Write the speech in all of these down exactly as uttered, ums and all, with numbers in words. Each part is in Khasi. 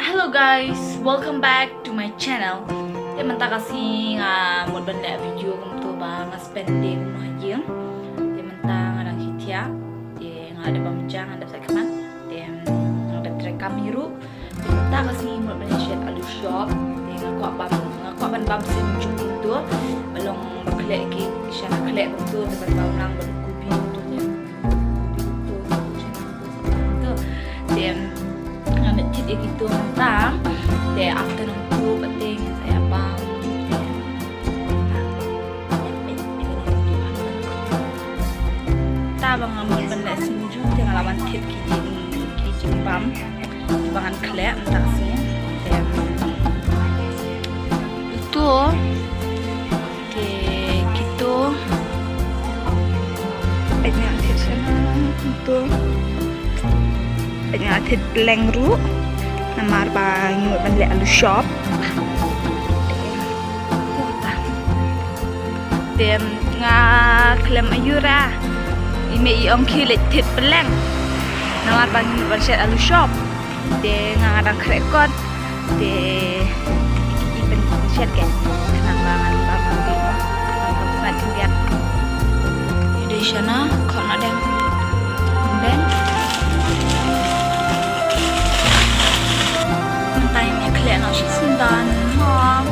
Hello guys, welcome back to my channel. Te mynta ka sngi nga mut ban leh video kumto ba nga spend day kumno ha ïing. Te mynta nga dang khiah. Te nga dep bam ja, nga dep sa khmat. Te nga dep trei kam hi ruh. Te mynta ka sngi mut ban shet alu shop. Te nga kwah bam, nga kwah ban bam singju kumto. Ba long ba khleh ki, shana khleh kumto, te ban bam lang bad kubi kumto te. Te nga mut thied ïa kito mynta. Te after nangtu pat te ngin sa ïa bam. Te mynta ba nga mut ban leh singju te nga la wan thied ki jing, ki jingbam ba ngan khleh mynta ka sngi. Te to Te kito. Peit nga thied shana to. Peit nga thied pleng ruh. Namar ba ngi mut ban leh alu shop. Te nga khlem ayu ra. I mei i ong khie leit thied pleng. Namar ba ngi mut ban shet alu shop. Te nga nga dang khreh kot. Te i pynshet ke. Khnang ba ngan bam bam bam. Ngan khyndiat. Ïa dei shana khot na deng. Deng. Mynta ïa khleh noh shi syndon. Ha.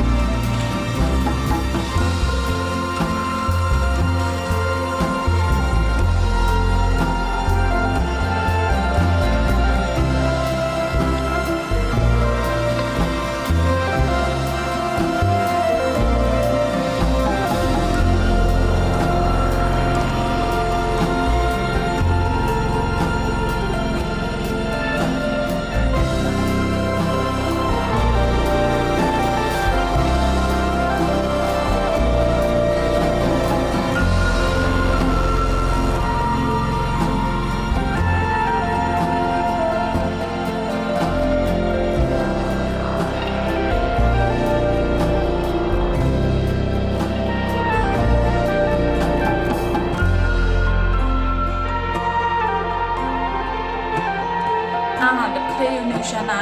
Nga dep khleh ïa une u shana.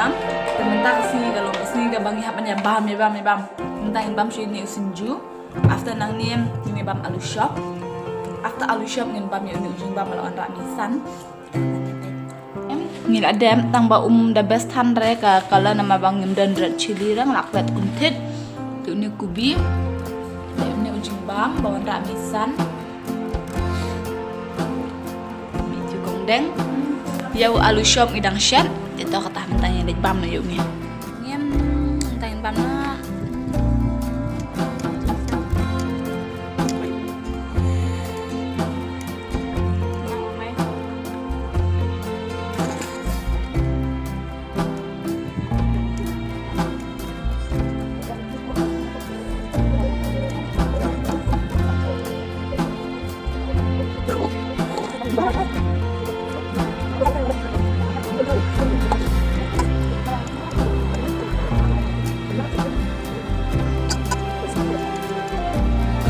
Te mynta ka sngi ka long ka sngi kaba ngi hap ban ïa bam, ïa bam, ïa bam. Mynta ngin bam shuh ïa une u singju. After nangne ngin ïa bam alu shop. After alu shop ngin bam ïa une u jingbam ba la wanrah misan. Ngi la dep tang ba um da best than re ka color namar ba ngim don red chilli re, nga la klet kumthit. Te une kubi. Te une u jingbam ba wanrah misan. Une u kongdeng. Ïa u alu shop ngi dang shet. Te to kata mynta ngi leit bam noh ïa une. Ngim, tang bam na.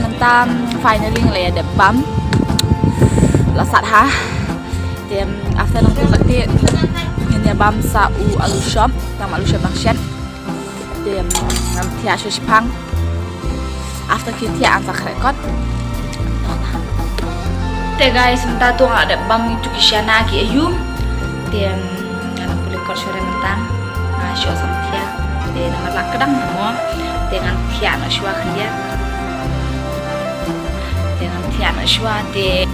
Mynta finally ngi la ïa dep bam. La sat ha. Te after nangtu pat te ngin ïa bam sa u alu shop, tang alu shop dang shet. Te ngam thiah shuh shiphang. After ki thiah ngan sa khreh kot. Te guys, mynta to nga dep bam ïa ki shana ki ayu. Te ngan pule kot shuwa mynta. Nga shu sam thiah. Te namar la kdang mo. Te ngan thiah noh shuwa khyndiat. Te ngan thiah noh shuwa te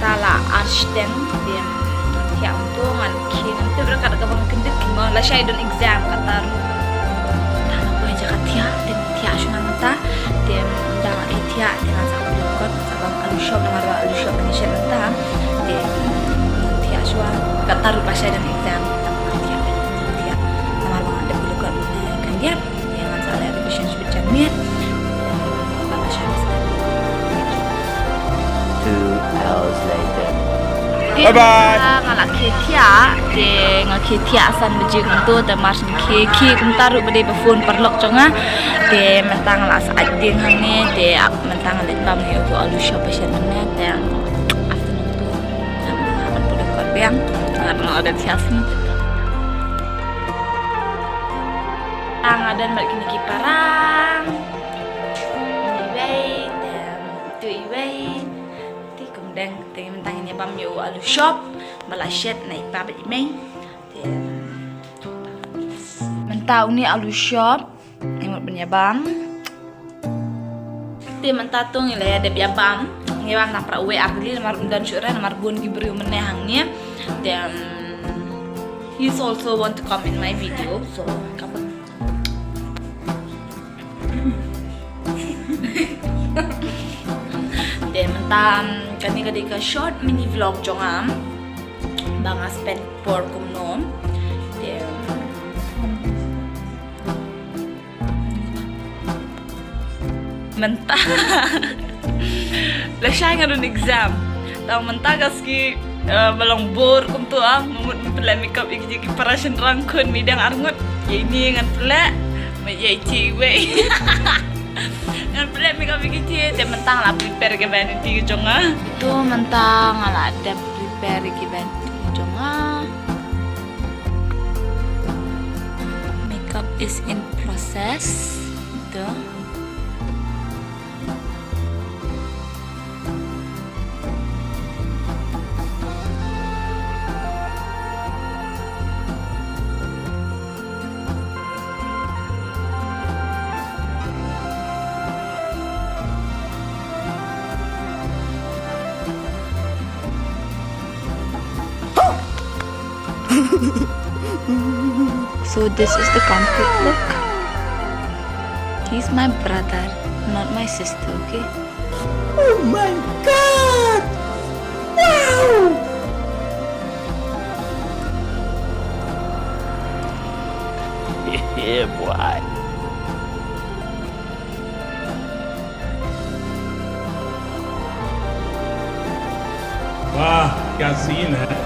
ta la ar shiteng. Te ngan thiah to ngan khie ngan tip ra kat kaba ngan kyndit ki mo lashai don exam kata ruh. Tang na poi jaka thiah te ngan thiah shuwa mynta. Te mynta nga khie thiah te ngan sa pule kot sa bam alu shop namar ba alu shop ngi shet mynta. Te ngan thiah shuwa kata ruh lashai don exam. Tang ngan thiah thiah namar ba nga dep pule kot khyndiat. Te ngan sa leh revision shibit janmiet. Two hours later. Bye bye. Nga la khie thiah, te nga khie thiah san baje kumto, te mar shu khie khie kumta ruh ba dei ba phone paralok jong nga. Te mynta nga la sa ai dieng hangne, te mynta nga leit bam ïa uto alu shop ba shet mynne, te afternoon to. Nga ban pule kot biang, nga ban order thiah sini. Nga don bad kine ki parang. Iwei, te tu iwei. Te kumdeng, te mynta ngin ïa bam ïa u alu shop ba la shet na i pa bad i mei. Te mynta une alu shop ngi mut ban ïa bam. Te mynta to ngi la ïa dep ïa bam. Ngi bam na pra uwei ar tylli namar ym don shuh re namar bun ki briew mynne hangne. Te, um, he's also want to come in my video, so come. Te mynta, um, kane ka dei ka short mini vlog jong nga ba nga spend por kumno. Te, um, mynta lashai nga don exam. Tang mynta ka ski, eh, ba long bor kumto, ah, nga mut pynleh makeup ïa ki para shynrang khun midang arngut. Ïa ine ngan pynleh, ma ïa i chi wei. Ngan pynleh makeup ïa ki chi, te mynta nga la prepare ki vanity ki jong nga. To mynta nga la dep prepare ki vanity ki jong nga. Makeup is in process. To. So this is the complete look. He's my brother, not my sister, okay? Oh my God! Wow! Yeah, boy. Wah, क्या सीन है।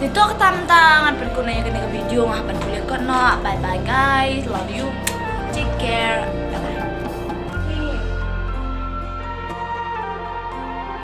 Te to kata mynta ngan pynkut noh ïa kane ka video, nga hap ban pule kot noh. Bye bye guys, love you, take care.